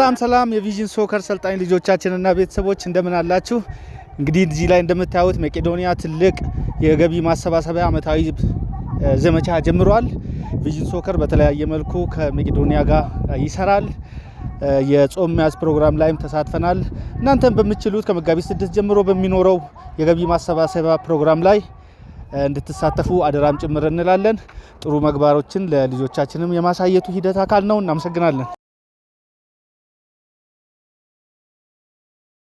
ሰላም ሰላም የቪዥን ሶከር ሰልጣኝ ልጆቻችንና ቤተሰቦች፣ እንደምን አላችሁ? እንግዲህ እዚህ ላይ እንደምታዩት መቄዶንያ ትልቅ የገቢ ማሰባሰቢያ አመታዊ ዘመቻ ጀምሯል። ቪዥን ሶከር በተለያየ መልኩ ከመቄዶንያ ጋር ይሰራል። የጾም መያዝ ፕሮግራም ላይም ተሳትፈናል። እናንተም በምትችሉት ከመጋቢት 6 ጀምሮ በሚኖረው የገቢ ማሰባሰቢያ ፕሮግራም ላይ እንድትሳተፉ አደራም ጭምር እንላለን። ጥሩ መግባሮችን ለልጆቻችንም የማሳየቱ ሂደት አካል ነው። እናመሰግናለን።